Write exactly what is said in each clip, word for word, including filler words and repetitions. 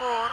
Close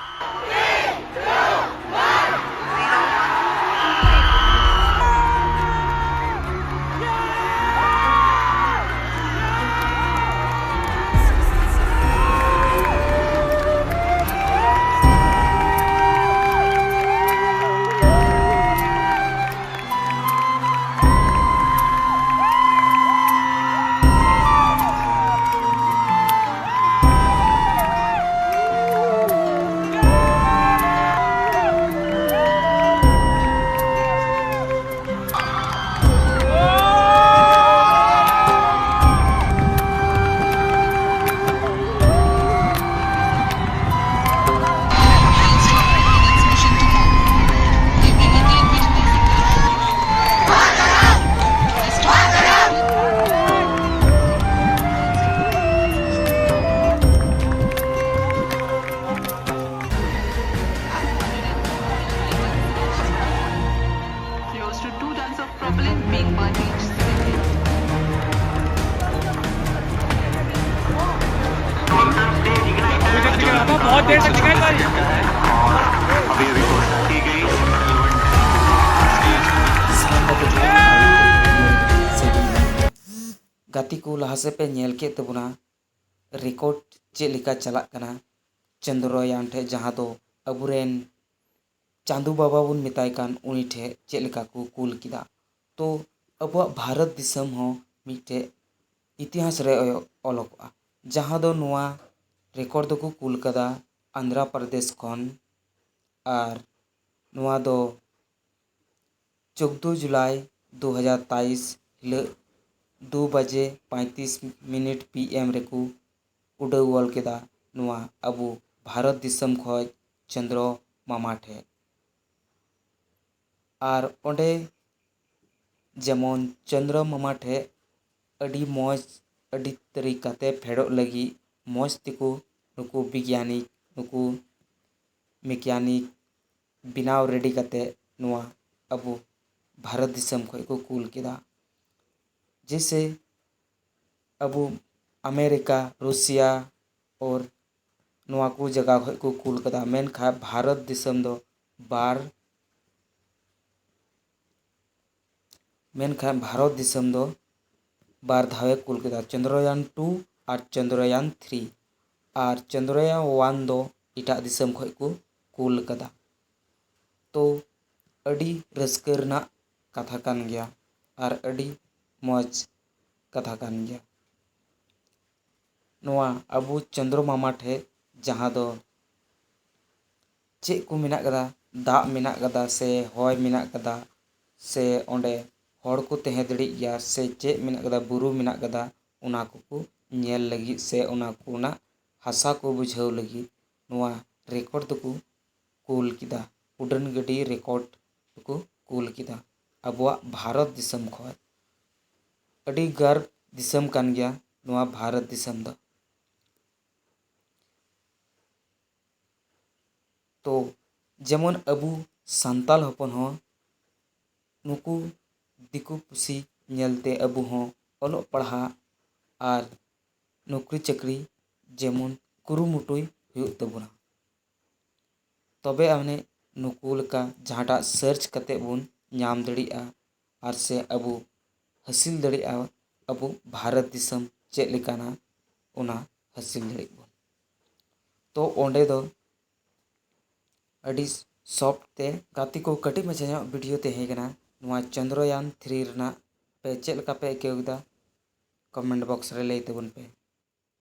to two tons of propellant being burned each second. बहुत देर से दिखाई पा रही है। ᱜᱟᱛᱮ ᱠᱚ, ᱞᱟᱦᱟ ᱥᱮᱫ ᱯᱮ ᱧᱮᱞ ᱠᱮᱫ ᱛᱟᱵᱚᱱᱟ ᱨᱮᱠᱚᱨᱰ ᱪᱮᱫ ᱞᱮᱠᱟ ᱪᱟᱞᱟᱜ ᱠᱟᱱᱟ ᱪᱚᱱᱫᱨᱚᱭᱟᱱ ᱴᱷᱮᱡ, ᱡᱟᱦᱟᱸ ᱫᱚ ᱟᱵᱚᱨᱮᱱ ᱪᱟᱸᱫᱩ ᱵᱟᱵᱟ ᱵᱚᱱ ᱢᱮᱛᱟᱭ ᱠᱟᱱ, ᱩᱱᱤ ᱴᱷᱮᱡ ᱪᱮᱫ ᱞᱮᱠᱟ ᱠᱚ ᱠᱩᱞ ᱠᱮᱫᱟ᱾ ᱛᱚ ᱟᱵᱚᱣᱟᱜ ᱵᱷᱟᱨᱚᱛ ᱫᱤᱥᱚᱢ ᱦᱚᱸ ᱢᱤᱫᱴᱮᱡ ᱤᱛᱤᱦᱟᱥ ᱨᱮ ᱚᱞᱚᱜᱚᱜᱼᱟ, ᱡᱟᱦᱟᱸ ᱫᱚ ᱱᱚᱣᱟ ᱨᱮᱠᱚᱨᱰ ᱫᱚᱠᱚ ᱠᱩᱞ ᱠᱟᱫᱟ ᱟᱱᱫᱷᱨᱟ ᱯᱨᱚᱫᱮᱥ ᱠᱷᱚᱱ᱾ ᱟᱨ ᱱᱚᱣᱟ ᱫᱚ ᱪᱳᱫᱫᱳ ᱡᱩᱞᱟᱭ ᱫᱩ ᱦᱟᱡᱟᱨ ᱛᱮᱭᱤᱥ ᱦᱤᱞᱳᱜ ᱫᱩ ᱵᱟᱡᱮ ᱯᱚᱸᱭᱛᱨᱤᱥ ᱢᱤᱱᱤᱴ ᱯᱤ ᱮᱢ ᱨᱮᱠᱚ ᱩᱰᱟᱹᱣ ᱚᱞ ᱠᱮᱫᱟ ᱱᱚᱣᱟ ᱟᱵᱚ ᱵᱷᱟᱨᱚᱛ ᱫᱤᱥᱚᱢ ᱠᱷᱚᱡ ᱪᱚᱱᱫᱨᱚ ᱢᱟᱢᱟ ᱴᱷᱮᱡ᱾ ᱟᱨ ᱚᱸᱰᱮ ᱡᱮᱢᱚᱱ ᱪᱚᱱᱫᱨᱚ ᱢᱟᱢᱟ ᱴᱷᱮᱡ ᱟᱹᱰᱤ ᱢᱚᱡᱽ, ᱟᱹᱰᱤ ᱛᱟᱹᱨᱤᱠᱟᱛᱮ ᱯᱷᱮᱰᱚᱜ ᱞᱟᱹᱜᱤᱫ ᱢᱚᱡᱽ ᱛᱮᱠᱚ ᱱᱩᱠᱩ ᱵᱤᱜᱽᱭᱟᱱᱤᱠ, ᱱᱩᱠᱩ ᱢᱮᱠᱟᱱᱤᱠ ᱵᱮᱱᱟᱣ ᱨᱮᱰᱤ ᱠᱟᱛᱮ ᱱᱚᱣᱟ ᱟᱵᱚ ᱵᱷᱟᱨᱚᱛ ᱫᱤᱥᱚᱢ ᱠᱷᱚᱡ ᱠᱚ ᱠᱩᱞ ᱠᱮᱫᱟ᱾ ᱡᱮᱭᱥᱮ ᱟᱵᱚ ᱟᱢᱮᱨᱤᱠᱟ, ᱨᱩᱥᱤᱭᱟ ᱚᱨ ᱱᱚᱣᱟ ᱠᱚ ᱡᱟᱭᱜᱟ ᱠᱷᱚᱱ ᱠᱚ ᱠᱩᱞ ᱠᱟᱫᱟ᱾ ᱢᱮᱱᱠᱷᱟᱱ ᱵᱷᱟᱨᱚᱛ ᱫᱤᱥᱚᱢ ᱫᱚ ᱵᱟᱨ ᱢᱮᱱᱠᱷᱟᱱ ᱵᱷᱟᱨᱚᱛ ᱫᱤᱥᱚᱢ ᱫᱚ ᱵᱟᱨ ᱫᱷᱟᱣᱮ ᱠᱩᱞ ᱠᱮᱫᱟ, ᱪᱚᱱᱫᱨᱚᱭᱟᱱ ᱴᱩ ᱟᱨ ᱪᱚᱱᱫᱨᱚᱭᱟᱱ ᱛᱷᱨᱤ᱾ ᱟᱨ ᱪᱚᱱᱫᱨᱚᱭᱟᱱ ᱳᱣᱟᱱ ᱫᱚ ᱮᱴᱟᱜ ᱫᱤᱥᱚᱢ ᱠᱷᱚᱱ ᱠᱚ ᱠᱩᱞ ᱠᱟᱫᱟ᱾ ᱛᱚ ᱟᱹᱰᱤ ᱨᱟᱹᱥᱠᱟᱹ ᱨᱮᱱᱟᱜ ᱠᱟᱛᱷᱟ ᱠᱟᱱ ᱜᱮᱭᱟ ᱟᱨ ᱟᱹᱰᱤ ᱢᱚᱡᱽ ᱠᱟᱛᱷᱟ ᱠᱟᱱ ᱜᱮᱭᱟ᱾ ᱱᱚᱣᱟ ᱟᱵᱚ ᱪᱚᱱᱫᱨᱚ ᱢᱟᱢᱟ ᱴᱷᱮᱡ ᱡᱟᱦᱟᱸ ᱫᱚ ᱪᱮᱫ ᱠᱚ ᱢᱮᱱᱟᱜ ᱠᱟᱫᱟ, ᱫᱟᱜ ᱢᱮᱱᱟᱜ ᱠᱟᱫᱟ ᱥᱮ ᱦᱚᱭ ᱢᱮᱱᱟᱜ ᱠᱟᱫᱟ ᱥᱮ ᱚᱸᱰᱮ ᱦᱚᱲ ᱠᱚ ᱛᱟᱦᱮᱸ ᱫᱟᱲᱮᱭᱟᱜ ᱜᱮᱭᱟ ᱥᱮ ᱪᱮᱫ ᱢᱮᱱᱟᱜ ᱠᱟᱫᱟ, ᱵᱩᱨᱩ ᱢᱮᱱᱟᱜ ᱠᱟᱫᱟ, ᱚᱱᱟ ᱠᱚᱠᱚ ᱧᱮᱞ ᱞᱟᱹᱜᱤᱫ ᱥᱮ ᱚᱱᱟ ᱠᱚᱨᱮᱱᱟᱜ ᱦᱟᱥᱟ ᱠᱚ ᱵᱩᱡᱷᱟᱹᱣ ᱞᱟᱹᱜᱤᱫ ᱱᱚᱣᱟ ᱨᱮᱠᱚᱨᱰ ᱫᱚᱠᱚ ᱠᱩᱞ ᱠᱮᱫᱟ᱾ ᱩᱰᱟᱹᱱ ᱜᱟᱹᱰᱤ ᱨᱮᱠᱚᱨᱰ ᱫᱚᱠᱚ ᱠᱩᱞ ᱠᱮᱫᱟ ᱟᱵᱚᱣᱟᱜ ᱵᱷᱟᱨᱚᱛ ᱫᱤᱥᱚᱢ ᱠᱷᱚᱱ᱾ ᱟᱹᱰᱤ ᱜᱚᱨᱵ ᱫᱤᱥᱚᱢ ᱠᱟᱱ ᱜᱮᱭᱟ ᱱᱚᱣᱟ ᱵᱷᱟᱨᱚᱛ ᱫᱤᱥᱚᱢ ᱫᱚ᱾ ᱛᱚ ᱡᱮᱢᱚᱱ ᱟᱵᱚ ᱥᱟᱱᱛᱟᱲ ᱦᱚᱯᱚᱱ ᱦᱚᱸ ᱱᱩᱠᱩ ᱫᱤᱠᱩ ᱯᱩᱥᱤ ᱧᱮᱞᱛᱮ ᱟᱵᱚ ᱦᱚᱸ ᱚᱞᱚᱜ ᱯᱟᱲᱦᱟᱜ ᱟᱨ ᱱᱚᱠᱨᱤ ᱪᱟᱹᱠᱨᱤ ᱡᱮᱢᱚᱱ ᱠᱩᱨᱩᱢᱩᱴᱩᱭ ᱦᱩᱭᱩᱜ ᱛᱟᱵᱚᱱᱟ᱾ ᱛᱚᱵᱮ ᱟᱹᱱᱤᱡ ᱱᱩᱠᱩ ᱞᱮᱠᱟ ᱡᱟᱦᱟᱸᱴᱟᱜ ᱥᱟᱨᱪ ᱠᱟᱛᱮᱫ ᱵᱚᱱ ᱧᱟᱢ ᱫᱟᱲᱮᱭᱟᱜᱼᱟ ᱟᱨ ᱥᱮ ᱟᱵᱚ ᱦᱟᱹᱥᱤᱞ ᱫᱟᱲᱮᱭᱟᱜᱼᱟ ᱟᱵᱚ ᱵᱷᱟᱨᱚᱛ ᱫᱤᱥᱚᱢ ᱪᱮᱫ ᱞᱮᱠᱟᱱᱟ, ᱚᱱᱟ ᱦᱟᱹᱥᱤᱞ ᱫᱟᱲᱮᱭᱟᱜ ᱵᱚᱱ᱾ ᱛᱚ ᱚᱸᱰᱮ ᱫᱚ ᱟᱹᱰᱤ ᱥᱚᱯᱴ ᱛᱮ ᱜᱟᱛᱮ ᱠᱚ ᱠᱟᱹᱴᱤᱡ ᱢᱟᱪᱷᱟ ᱧᱚᱜ ᱵᱷᱤᱰᱤᱭᱳ ᱛᱟᱦᱮᱸ ᱠᱟᱱᱟ᱾ ᱱᱚᱣᱟ ᱪᱚᱱᱫᱨᱚᱭᱟᱱ ᱛᱷᱨᱤ ᱨᱮᱱᱟᱜ ᱯᱮ ᱪᱮᱫ ᱞᱮᱠᱟ ᱯᱮ ᱟᱹᱭᱠᱟᱹᱣ ᱠᱮᱫᱟ, ᱠᱚᱢᱮᱱᱴ ᱵᱚᱠᱥ ᱨᱮ ᱞᱟᱹᱭ ᱛᱟᱵᱚᱱ ᱯᱮ᱾